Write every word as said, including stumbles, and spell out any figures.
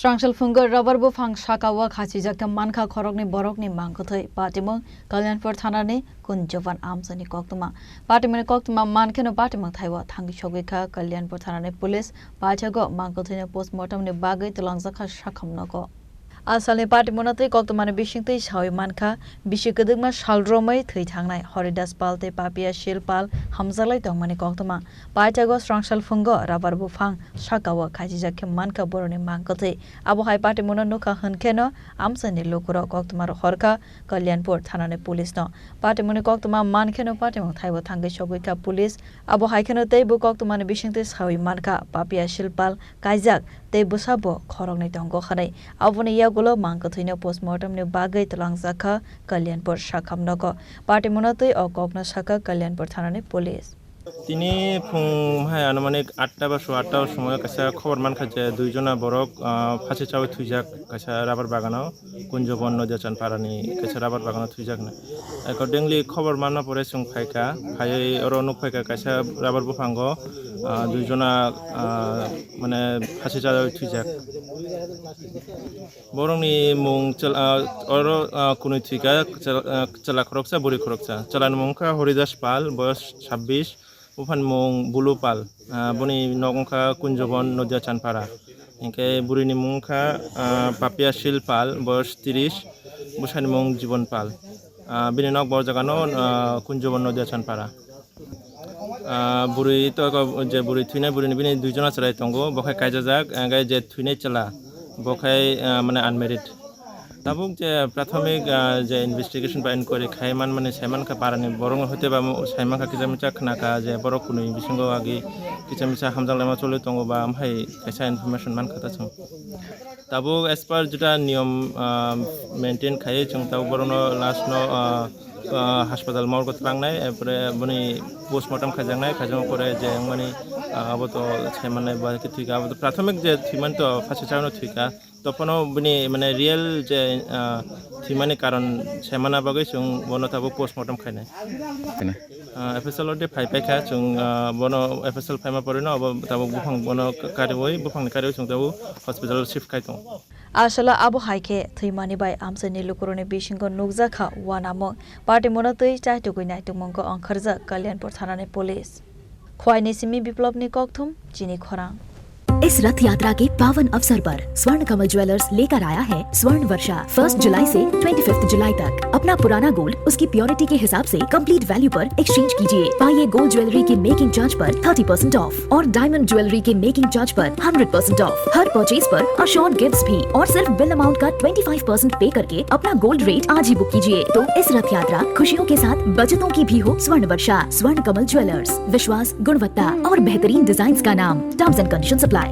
Swrangsalphungo rubber buphang saka o khachijak khe mankha khoroknwi borokni mangkwthwi. Patimung Kalyanpur thanani Kunjoban amchaini koktwma. Patimungni koktwma mankheno patimung thaibo thangwi sogwi kha Kalyanpur thanani police. Paithago mangkwthwino postmortemni bagwi twlangjakha sakham nogo. Asalni patimungno twi koktwmani bisingtwi sawi mankha, bisi kwdwkma sal romwi thwi thangnai Horidas Pal tei Papia Sil Pal hamjaklai tongmani koktwma. Paithago Swrangsalphungo rubber buphang saka o khachijak khe mankha borokni mangkwthwi. Abo hai patimungno nukha hwnkheno amchaini lukurok koktwmarok horkha Kalyanpur thanani police no. Patimungni koktwma mankheno patimung thaibo thangwi sogwi kha police. Abo hai kheno teibo koktwmani bisingtwi sawi mankha Papia Sil Pal kaijak tei bwsabo khoroknwi tongo hwnwi. Aboni yagulo mangkwthwino postmortemni bagwi twlangjakha Kalyanpur sakham nogo. Patimungno twi o kokno sakha Kalyanpur thanani police. Tini phung hai anumanik atta ba sowa atta o somoio kaisa khobor mankha je dui jona borok, ah, phasi chawi thwijak kaisa rubber bagano, Kunjobon Nodia Chanparani kaisa rubber bagano thwijak hwnwi. Accordingly, khobor manna pore chwng phaikha, phaiwi oro nukphaikha kaisa rubber buphango, ah, dui jona, ah, mane phasi chawi thwijak. Borokni mung chwla, ah, oro, ah, kunui thwikha, chwla, ah, chwla khoroksa, bwrwi khoroksa. Chwlani mung wngkha Horidas Pal, boyos sabbish, buphani mung Bulu Pal, ah, boni nok wngkha Kunjobon, Nodia Chanpara. Hinkhe bwrwini mung wngkha, ah, Papia Sil Pal, boyos tris, bwsani mung Jibon Pal. Ah, bini nok bo jagano, ah, Kunjobon, Nodia Chanpara. Ah, bwrwi to ko je bwrwi thwinai bwrwini bini dui jona chwrai tongo, bo khai kaijajak, ah, gai je thwinai chwla, bo khai, ah, mane unmarried. Tabuk je prathomik, ah, je investigation ba inquiry khai man mani sai mankha parani borok hoite ba mo-, sai mankha kisa misa khna kha je borok kunui bisingo agi kisa misa hamjak laima choli tongo ba amhai kaisa information mankha ta chwng. Tabuk as per jeta niyom, ah, maintain khai chwng tabuk borokno last no, ah, ah, hospital morgue o twlangnai, epore boni postmortem khaijaknai, khaijakma pore je wngmani, ah, abo to sai mannai ba khe thwikha, abo to prathomik je thwimani to phasi chawino thwikha. Tophano bini mane real je, ah, thwimani karon saimana bagwi chwng bono tabuk postmortem khainai. Khainai. Ah, F S L already phai paikha, chwng, ah, bono F S L phaima porino abo tabuk buphang bono kariwi, buphangni kariwi chwng tabuk hospital shift khai tongo. Aswla abo hai khe thwimani bai amchaini lukurokni bisingo nukjakha uanamung. Patimungno twi chaitugwi naitukmungo ongkharjak Kalyanpur thanani police. Khwaini simi Biplobni kokthum, chini khorang. इस रथ यात्रा के पावन अवसर पर स्वर्ण कमल ज्वेलर्स लेकर आया है स्वर्ण वर्षा। फर्स्ट जुलाई से ट्वेंटी फिफ्थ जुलाई तक अपना पुराना गोल्ड उसकी प्योरिटी के हिसाब से कंप्लीट वैल्यू पर एक्सचेंज कीजिए। पाइए गोल्ड ज्वेलरी के मेकिंग चार्ज पर थर्टी परसेंट ऑफ और डायमंड ज्वेलरी के मेकिंग चार्ज पर हंड्रेड परसेंट ऑफ। हर परचेज पर अश्योर्ड गिफ्ट्स भी और सिर्फ बिल अमाउंट का ट्वेंटी फ़ाइव परसेंट पे करके अपना गोल्ड रेट आज ही बुक कीजिए। तो इस रथ यात्रा खुशियों के साथ बचतों की भी हो। स्वर्ण वर्षा, स्वर्ण कमल ज्वेलर्स, विश्वास, गुणवत्ता और बेहतरीन डिजाइन्स का नाम। Terms and conditions apply.